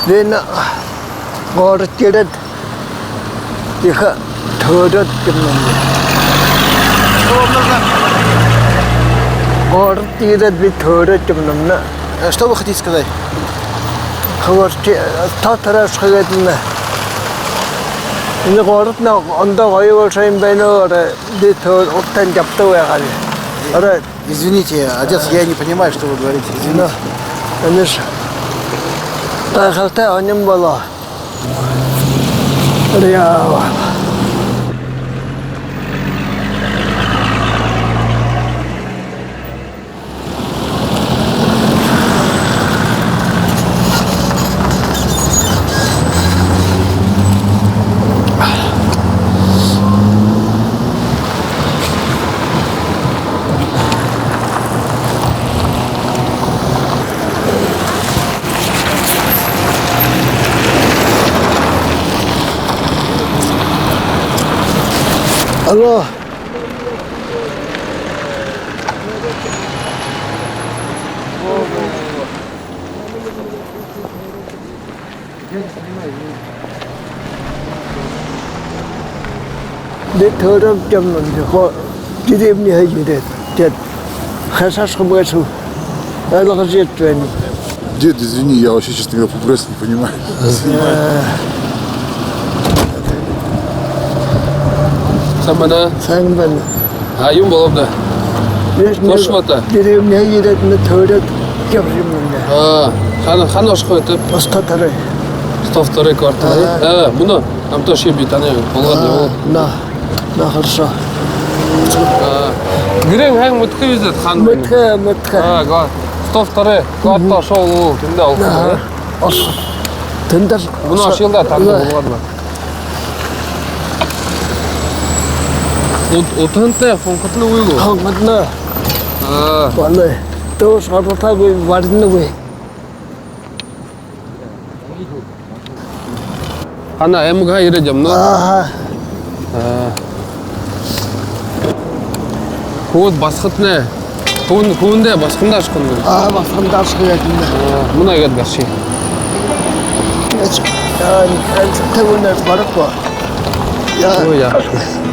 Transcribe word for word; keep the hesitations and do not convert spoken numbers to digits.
Би энэ город ерээд, ехэ төөрөөд юм. Город ерээд би төөрөөд юм. Э, что вы хотите сказать? Хабаржа, та тараашха гээд энэ. Энэ город нэ ондоо гоё болошоо юм байна гү, арай би төөрөөд ябадаг байгааб. Арай. Извините, отец, я не понимаю, что вы говорите. Извините. Ну, конечно. Гайхалтай һонин болоо. Реал. Алло. Би төөрөөд юм, хо-, деревняһаа ерээд. Тиигээд хайшаашха юм гээшэб, ойлгожо ядаад байна. Дед, извини, я вообще, честно говоря, по-бурятски не понимаю. Э. Сайн байна. Сайн байна. А, юм болооб даа. Тиигээд тошмата. Деревняһаа ерээд, нэ, төөрөөд ябажа юм нэ. А, хана, хана ошохо байта? Сто второй. Сто второй квартал. А. А, мүнөө намтаа ши би танай болгоод. А, ябуу. На, на, хорошо. А, гэрээ һайн мэдэхэ бэзэ, хана байна? Мэдэхэ, мэдэхэ. А, га-, сто второй квартал ошоо гү, тэндэ олохо. Ага. Ошоо. Тэндэ. Мүнөө ошоол даа, танда болгоод байна. Ут-, утаһантай, хонходонгүй гү? Хонходоно. А. Болоо. Төөш хадатаагүй, баринагүй. Хана, аймагһаа ерээд юм гү? Аха. А. Хүбүүд басагаднай. Хүбүүн-, хүбүүндээ басагандаа ошохо юм гү? А, басагандаа ошохо гээд байна. А, мүнөө иигээд гарши. Эч, а, эч, тэ үнэ бараг ба. Я. Ой, я.